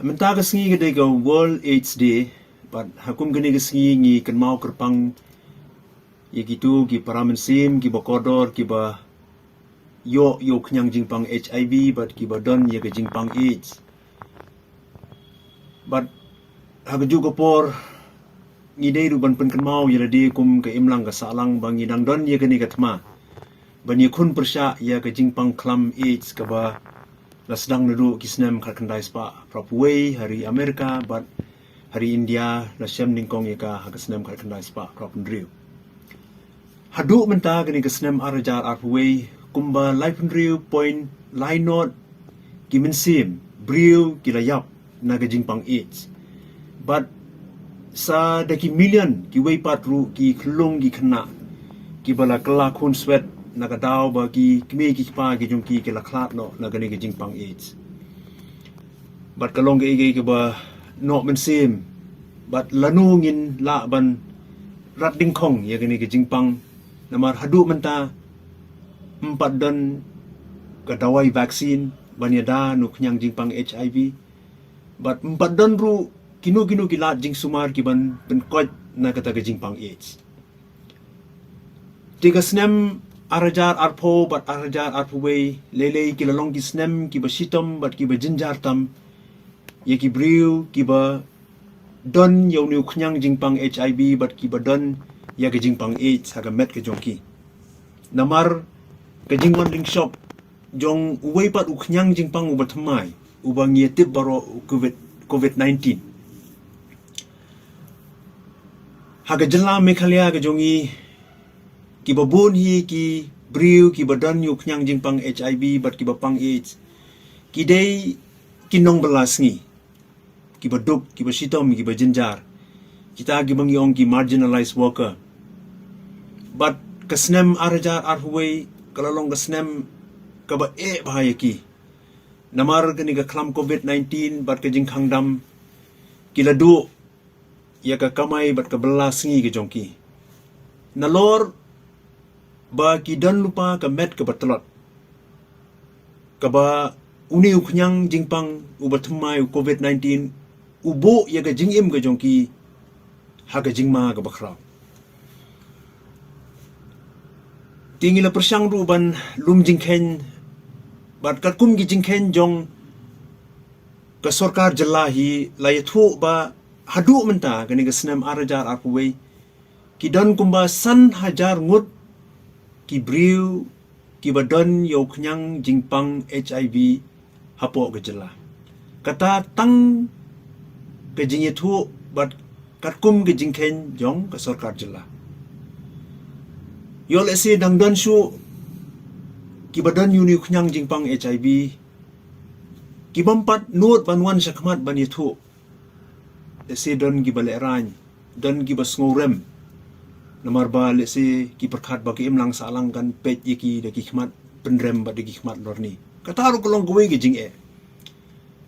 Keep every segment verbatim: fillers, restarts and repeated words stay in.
Mynta ka sngi ka dei ka World AIDS Day, bad ha kum kane ka sngi ngi kynmaw kyrpang ïa kito ki para mynsiem, kiba kordor, kiba ïoh ïa u khñiang jingpang HIV, bad kiba don ïa ka jingpang AIDS. Bad ha kajuh ka por ngi dei ruh ban pynkynmaw ïa lade kum ka imlang ka sahlang ba ngi dang don ïa kane ka thma ban ïakhun pyrshah ïa ka jingpang khlam AIDS kaba la sdang naduh ki snem khatkhyndai spah phra phew wei ha ri Amerika, bad ha ri India la shem nyngkong ïa ka ha ka snem khatkhyndai spah phra phew hynriew. Haduh mynta kane ka snem ar hajar arphew wei, kumba laiphew hynriew point lai not ki mynsiem briew ki la ïap na ka jingpang AIDS. Bad sa da ki million kiwei pat ruh ki khyllung ki khynnah kiba la kylla khun swet na ka daw ba ki kmie ki kpa ki jong ki ki la khlad noh na kane ka jingpang AIDS. Bad ka long kaei kaei kaba noh mynsiem. Bad lano ngin lah ban rat dyngkhong ïa kane ka jingpang, namar haduh mynta ym pat don ka dawai vaccine ban ïada na u khñiang jingpang HIV. Bad ym pat don ruh kino kino ki lad jingsumar ki ban pynkoit na kata ka jingpang AIDS. Te ka snem ar hajar arphew bad ar hajar arphew wei lei lei ki la long ki snem kiba shitom bad kiba jynjar tam ïa ki briew kiba don ïa une u khñiang jingpang HIV bad kiba don ïa ka jingpang AIDS ha ka met ka jong ki. Namar ka jingwan lyngshop jong uwei pat u khñiang jingpang uba thymmai uba ngi ïa tip baroh, u COVID, COVID nineteen. Ha ka jylla Meghalaya ka jong ngi, kiba bun hi ki briew kiba don ïa u khñiang jingpang HIV bad kiba pang AIDS ki dei ki nongbylla sngi, kiba duk, kiba shitom, kiba jynjar, kita kiba ngi ong ki marginalized worker. Bad ka snem ar hajar arphew wei ka la long ka snem kaba eh bha ïa ki, namar kane ka khlam COVID nineteen bad ka jingkhang dam ki la duh ïa ka kamai bad ka bylla sngi ka jong ki. Nalor ba ki don lypa ka met kaba tlot, kaba une u khñiang jingpang uba thymmai, u COVID nineteen, u buh ïa ka jingim ka jong ki ha ka jingma kaba khraw. Te ngi la pyrshang ruh ban lum jingkheiñ, bad katkum ki jingkheiñ jong ka sorkar jylla hi la ïathuh ba haduh mynta kane ka snem ar hajar arphew wei ki don kumba san hajar ngut ki briew kiba don ïa u khñiang jingpang HIV hapoh ka jylla. Kata tang ka jingïathuh bad katkum ka jingkheiñ jong ka sorkar jylla. Ïoh lehse dang don shuh kiba don ïa une u khñiang jingpang HIV, kibym pat nud ban wan shakhmat ban ïathuh. Lehse don kiba lehraiñ, don kiba sngewrem, namar ba lehse ki pyrkhat ba ka imlang sahlang kan peit ïa ki da ki khmat pynrem bad da ki khmat lorni. Kata ruh ka long kawei ka jingeh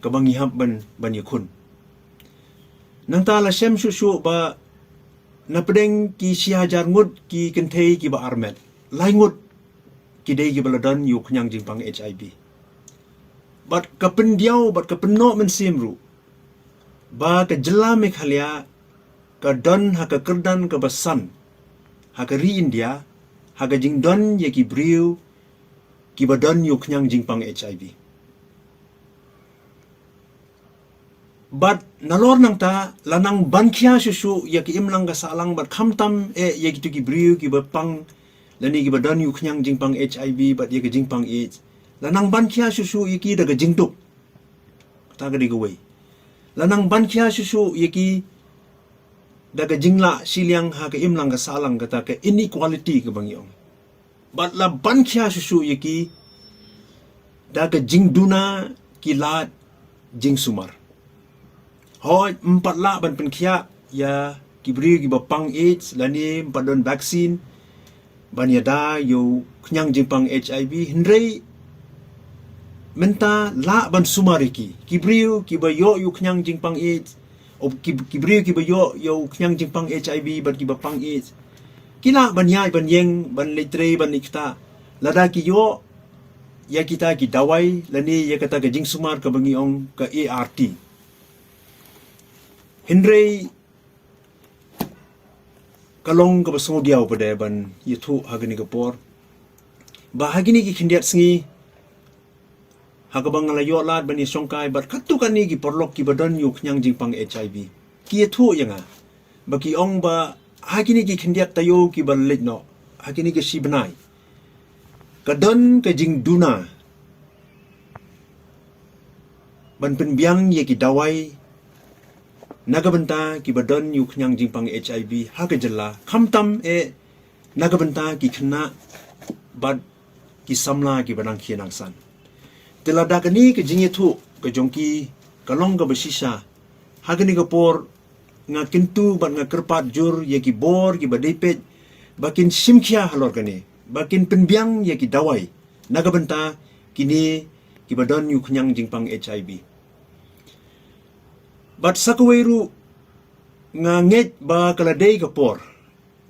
kaba ngi hap ban, ban ïakhun. Nangta la shem shuh shuh ba napdeng ki shi hajar ngut ki kynthei kiba armet, lai ngut ki dei kiba la don ïa u khñiang jingpang HIV. Bad ka pyndiaw bad ka pynnoh mynsiem ruh ba ka jylla Meghalaya ka don ha ka kyrdan kaba san ha ka ri India ha ka jingdon ïa ki briew kiba don ïa u khñiang jingpang HIV. Bad nalor nangta la nang ban khia shuh shuh ïa ka imlang ka sahlang bad khamtam eh ïa kito ki briew kiba pang lane kiba don ïa u khñiang jingpang HIV bad ïa ka jingpang AIDS. La nang ban khia shuh shuh ïa ki da ka jingduk. Kata ka dei kawei. La nang ban khia shuh shuh ïa ki da ka jinglah shiliang ha ka imlang ka sahlang, kata ka inequality kaba ngi ong. Bad la ban khia shuh shuh ïa ki da ka jingduna ki lad jingsumar. Hooid, ym pat lah ban pynkhiah ïa ki briew kiba pang AIDS lane ym pat don vaccine ban ïada ïa u khñiang jingpang HIV, hynrei mynta lah ban sumar ïa ki, ki briew kiba ïoh ïa u khñiang jingpang AIDS, o ki, ki briew kiba ïoh ïa u khñiang jingpang HIV bad kiba pang AIDS, ki lah ban ïaid ban ïeng, ban leit trei, ban leit ktah lada ki ïoh ïa kita ki dawai lane ïa kata ka jingsumar kaba ngi ong ka ART. Hynrei ka long kaba sngewdiaw pat de ban ïathuh ha kane ka por ba ha kine ki khyndiat sngi ha kaba nga la ïoh lad ban ïashongkai bad katto katne ki paralok kiba don ïa u khñiang jingpang HIV, ki ïathuh ïa nga ba ki ong ba ha kine ki khyndiat taïew kiba leit noh, ha kine ki shi bnai, ka don ka jingduna ban pynbiang ïa ki dawai na ka bynta kiba don ïa u khñiang jingpang HIV ha ka jylla, khamtam eh na ka bynta ki khynnah bad ki samla kiba nang khie nang san. Te lada kane ka jingïathuh ka jong ki ka long kaba shisha, ha kane ka por nga kyntu bad nga kyrpad jur ïa ki bor kiba dei peit ba kin shim khia halor kane, ba kin pynbiang ïa ki dawai na ka bynta kine kiba don ïa u khñiang jingpang HIV. Bad sa kawei ruh, nga ngeit ba ka la dei ka por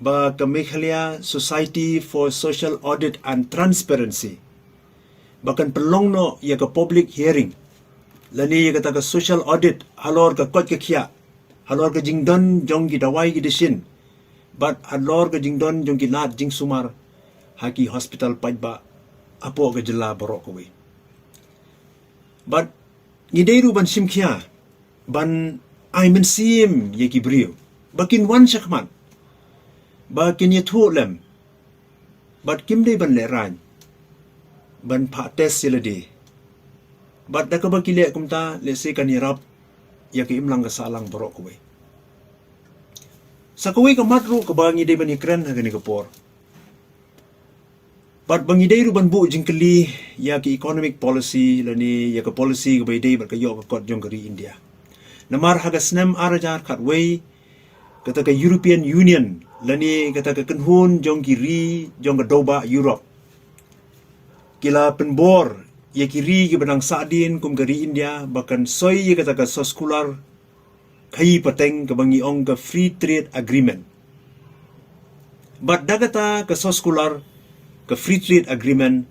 ba ka Meghalaya Society for Social Audit and Transparency ba kan pynlong noh ïa ka public hearing lane ïa kata ka social audit halor ka koit ka khiah, halor ka jingdon jong ki dawai ki dashin bad halor ka jingdon jong ki lad jingsumar ha ki hospital paidbah hapoh ka jylla baroh kawei. Bad ngi dei ruh ban shim khia ban ai mynsiem ïa ki briew ba kin wan shakhmat, ba kin ïathuh lem, bad kim dei ban lehraiñ ban phah test ïa lade. Bad da kaba ki leh kumta, lehse kan ïarap ïa ka imlang ka sahlang baroh kawei. Sa kawei ka mat ruh kaba ngi dei ban ïakren ha kane ka por, bad ba ngi dei ruh ban buh jingkylli ïa ka economic policy lane ïa ka policy kaba ïadei bad ka ïoh ka kot jong ka ri India. Namar ha ka snem ar hajar khatwei, kata ka European Union lane kata ka kynhun jong ki ri jong ka dewbah Europe ki la pynbor ïa ki ri kiba nang sahdien kum ka ri India ba kan soi ïa kata ka soskular khaïi pateng kaba ngi ong ka Free Trade Agreement. Bad da kata ka soskular ka Free Trade Agreement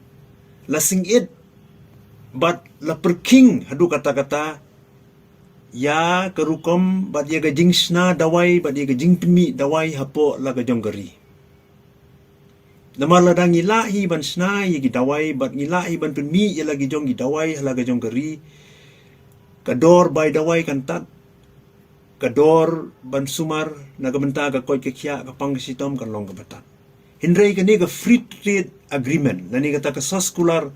la sngewit bad la pyrkhing haduh katta katta ïa ka rukom bad ïa ka jingshna dawai bad ïa ka jingpynmih dawai hapoh la ka jong ka ri. Namar lada ngi lah hi ban shna ïa ki dawai bad ngi lah hi ban pynmih ïa la ki jong ki dawai ha la ka jong ka ri, ka dor bai dawai kan tad, ka dor ban sumar na ka bynta ka koit ka khiah, ka pang ka shitom kan long kaba tad. Hynrei kane ka Free Trade Agreement lane kata ka soskular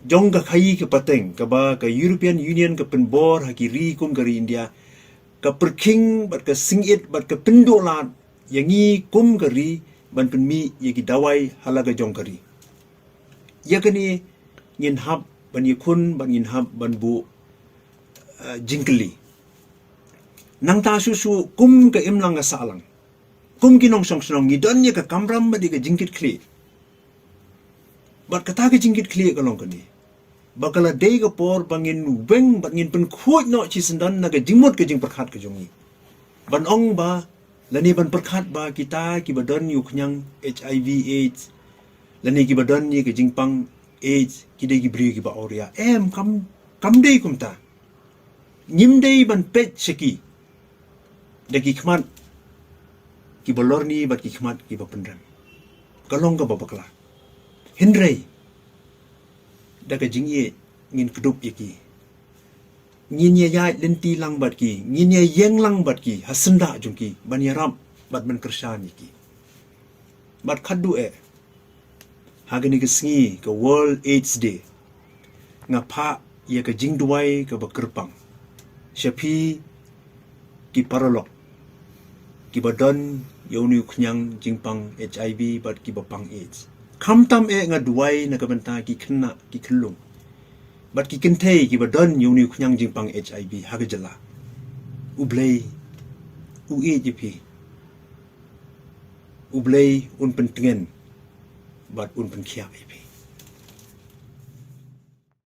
jong ka khaïi ka pateng kaba ka European Union ka pynbor ha ki ri kum ka ri India, ka pyrkhing bad ka sngewit bad ka pynduh lad ïa ngi kum ka ri ban pynmih ïa ki dawai ha la ka jong ka ri. Ïa kane ngin hap ban ïakhun bad ngin hap ban buh, eh, jingkylli. Nangta shuh shuh kum ka imlang ka sahlang, kum ki nongshong shnong ngi don ïa ka kamram bad ïa ka jingkitkhlieh. Bad kata ka jingkitkhlieh ka long kane, ba ka la dei ka por ba ngin weng bad ngin pynkhuid noh shisyndon na ka jingmut ka jingpyrkhat ka jong ngi ban ong ba lane ban pyrkhat ba kita kiba don ïa u khñiang HIV AIDS lane kiba don ïa ka jingpang AIDS ki dei ki briew kiba awria. Em, kam, kam dei kumta. Ngim dei ban peit sha ki da ki khmat kiba lorni bad ki khmat kiba pynrem. Ka long kaba bakla. Hynrei da ka jingïeit ngin kdup ïa ki, ngin ïa ïaid lynti lang bad ki, ngin ïa ïeng lang bad ki ha syndah jong ki ban ïarap bad ban kyrshan ïa ki. Bad khadduh eh ha kane ka sngi ka World AIDS Day, nga phah ïa ka jingduwai kaba kyrpang sha phi ki paralok kiba don ïa une u khñiang jingpang HIV bad kiba pang AIDS. Khamtam eh nga duwai na ka bynta ki khynnah ki khyllung bad ki kynthei kiba don ïa une u khñiang jingpang HIV ha ka jylla. U Blei u ïeit ïa phi. U Blei un pyntngen bad un pynkhiah ïa phi.